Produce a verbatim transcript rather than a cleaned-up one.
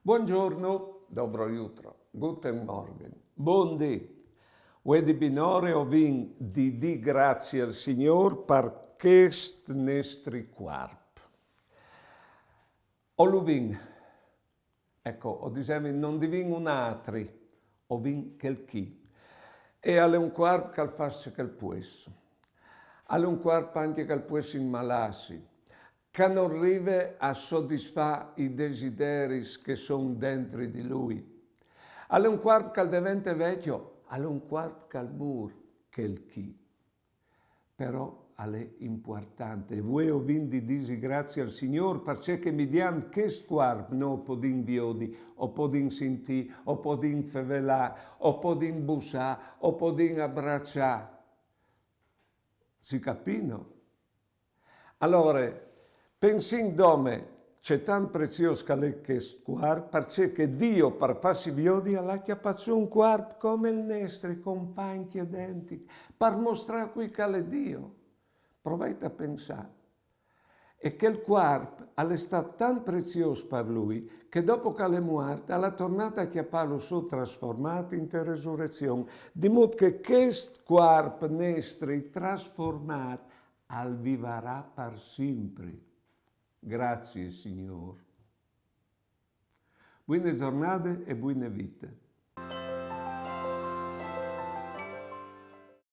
Buongiorno, dobro jutro, guten Morgen, bundì. Vuê di binore o vin di dî grazie al Signôr par chest nestri cuarp. O lu vin, eco, o disevin, no 'nd vin un altri, o vin chel chi. E al è un cuarp che al fâs ce che al pues. Al è un cuarp ancje che al pues inmalâsi, che no rive a sodisfâ i desideris che a son dentri di lui. Al è un cuarp che al devente vecjo, al è un cuarp che al mûr, chel chi. Però al è impuartant. E vuê o vin di dîsi grazie al Signôr, parcè che midiant chest cuarp nô o podìn viodi, o podìn sintî, o podìn fevelâ, o podìn bussâ, o podìn abraçâ. Si capìno? Alore, pensìn dome ce tant preziôs che al è chest cuarp, parcè che Diu, par fâsi viodi, al à cjapât sù un cuarp come il nestri, compagn identic, par mostrâ cui che al è Diu. Provait a pensâ. E chel cuarp al è stât tant preziôs par lui che dopo che al è muart, al à tornât a cjapâlu sù trasformât inte resurezion, di mût che chest cuarp nestri trasformât al vivarà par simpri. Grazie, Signôr. Buine zornade e buine vite.